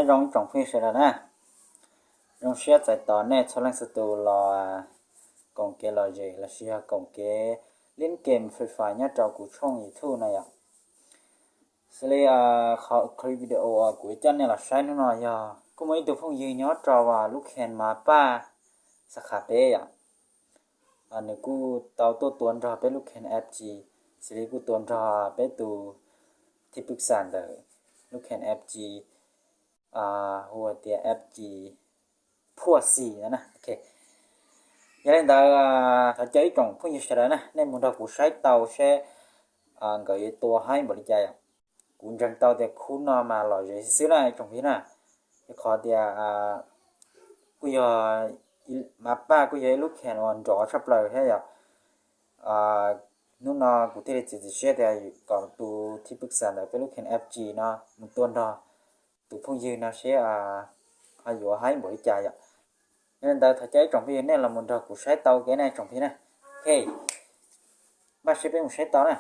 Zoo ib tsoom phooj ywg sawv daws na, zoo siab txais tos nej txhua leej txhua tus los koom kev lom zem lossis yog koom kev lib game Free Fire nyob rau kuv tshooj YouTube no yom. Xws li qhov clip video uas kuv coj nej los saib hnub no yog kuj muaj ib tug phooj ywg nyob rau lub khees Mapaj Xab Khas peb yom. Nws kuj tau tuaj tua nrog peb lub khees F G, xws li kuj tua nrog peb tus thib pwj xam ntawm lub khees F G hu tias F G Phuaj Xis no na. Yog li ntawd thov caw ib tsoom phooj ywg sawv daws na, nej mus nrog kuv saib tau seb nkawd yuav tua haib npaum li cas yom. Kuv ntseeg tau tias khub no mas lom zem xwb na ib tsoom phooj ywg na, rau qhov tias kuj yog Mapaj kuj yog ib lub khees uas nrov tshaj plaws thiab yom. Hnub no kuv thiaj li txiav txim siab tias kom tus thib pwj xam ntawm peb lub khees F G no mus tua nrog tus phooj ywg no seb ho yuav haib npaum li cas yom. Yog li ntawd thov caw ib tsoom phooj ywg nej los mus nrog kuv saib tau kev na tsoom phooj ywg na. Ok, npaj siab peb mus saib tau na.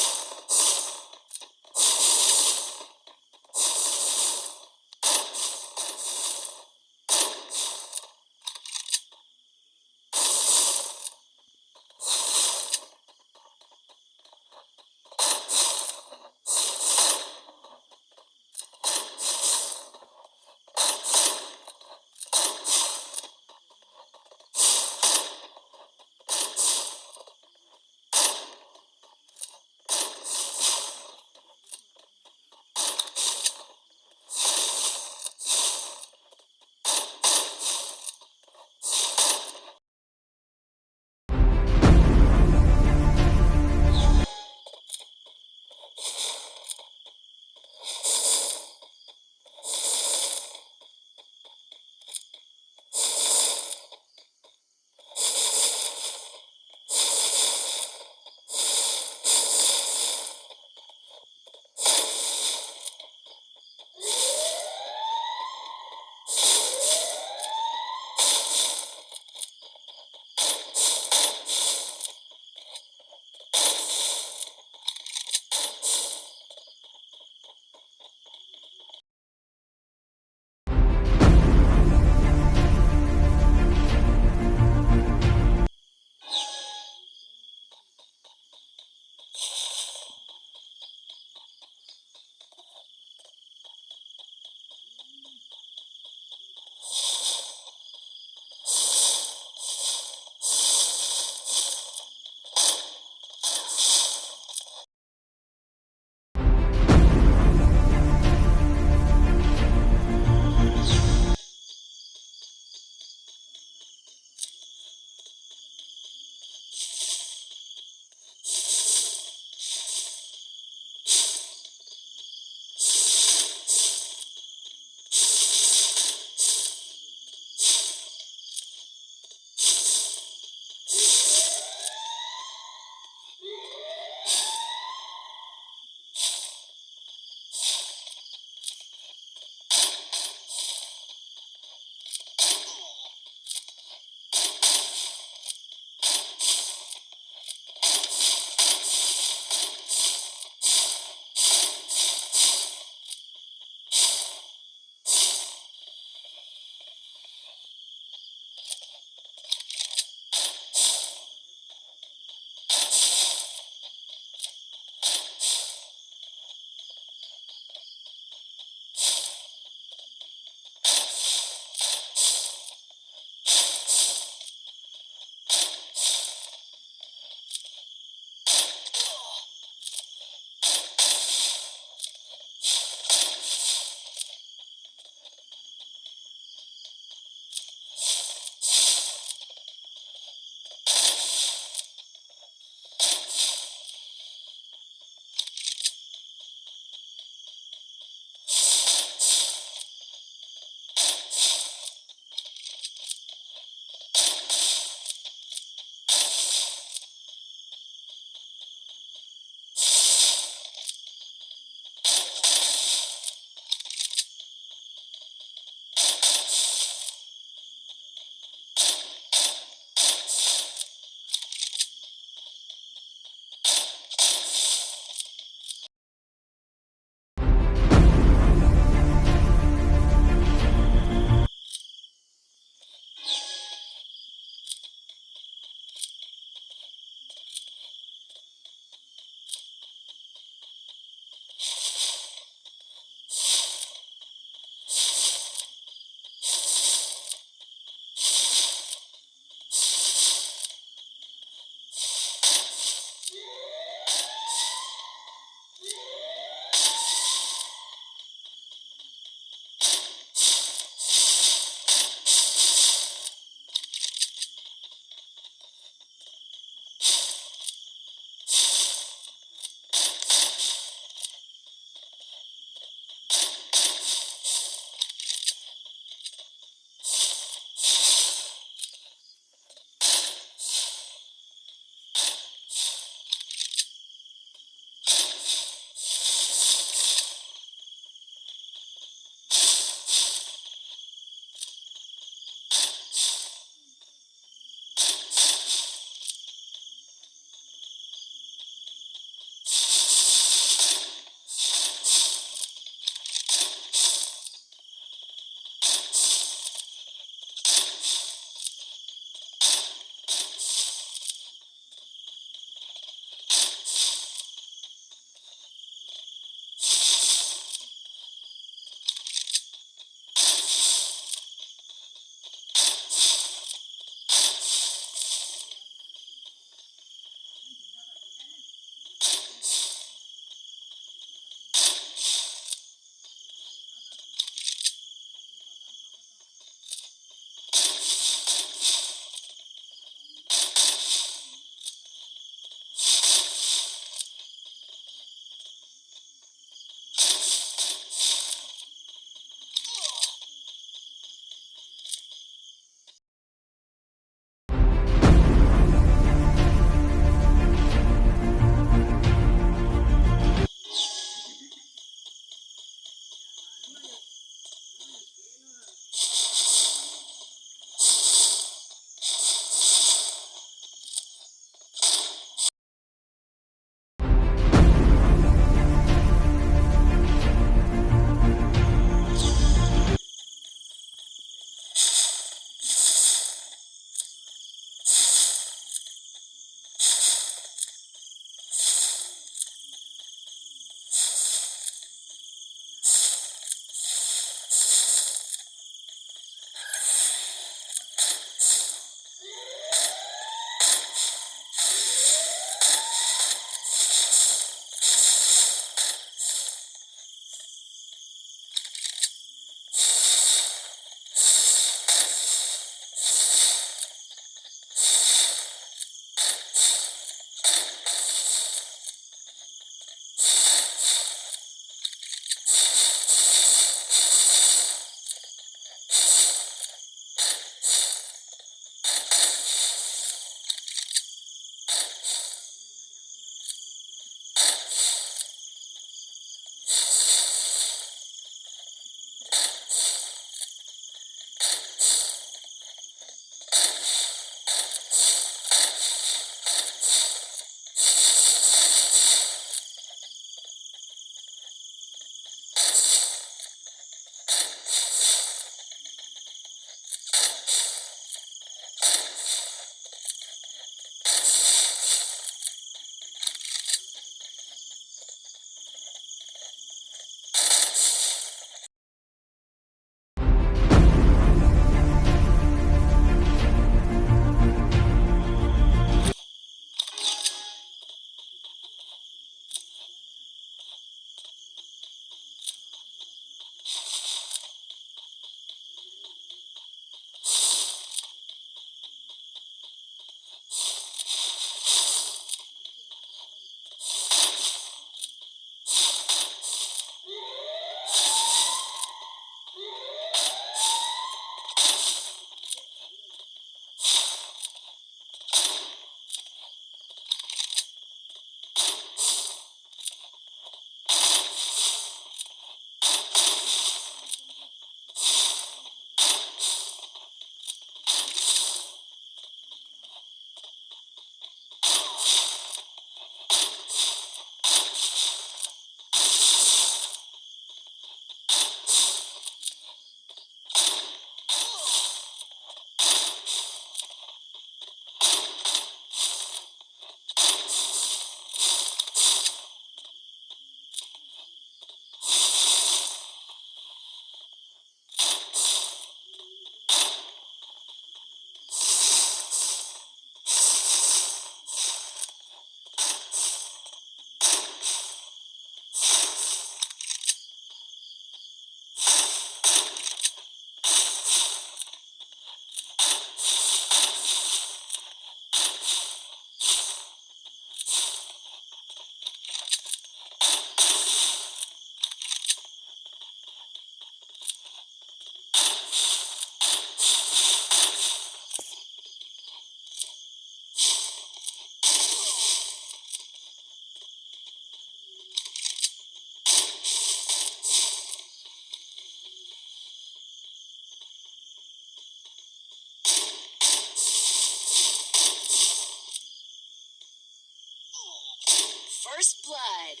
Blood.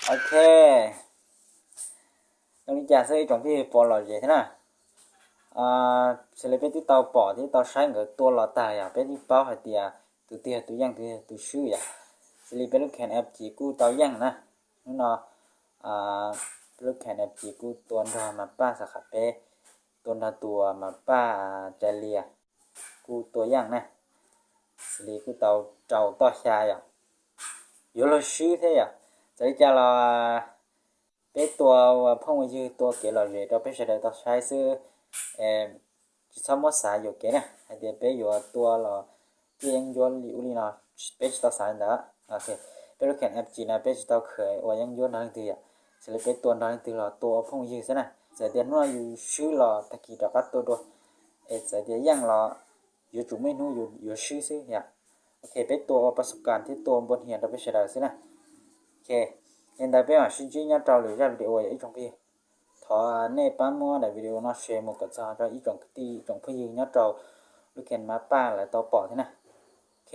Ok, zoo li cas xwb ib tsoom phooj ywg puas lom zem thiab na? Xws li peb twb tau pom thiab tau saib nkawd tua los tag yom, peb twb paub hais tias tus twg yog tus yeej, tus twg yog tus swb yom. Xws li peb lub kheem F G kuj tau yeej na. Hnub no peb lub kheem F G kuj tua nrog mas paj xab qham peb, tua nrog tus mas paj Cai Lias, kuj tua yeej na. Xws li kuj tau rau toj xya yom, yuav luag swb thiab yom. Txawm li cas los peb tua ua phooj ua ywg, tua kev lom zem rau peb sawv daws tau saib xwb. Tsis txhob muab xav yuam kev na hais tias peb yuav tua los ciaj yeeb ncuab li ub li no, peb tsis tau xav li ntawd. Peb lub kheem F G no peb tsis tau khawm ua yeeb ncuab nrog leej twg yom. Xws li peb tua nrog leej twg los tua ua phooj ywg xwb na. Txawm tias hnub no yus swb los tag kis rov qab tua dua, es txawm tias yeej los yuav tsum muaj ib hnub yus yuav swb xwb yom. Ok, peb tua ua pas xub kas thiab tua npua hniav rau peb sawv daws xwb na. Ok, li ntawd peb mam sib ntsib nyob rau lwm zaj video yom ib tsoom phooj ywg. Thov nej pab muab daim video no share mus kom txog rau ib tsoom kwv tij ib tsoom phooj ywg nyob rau lub kheem mas paj lawv tau pom thiab na. Ok,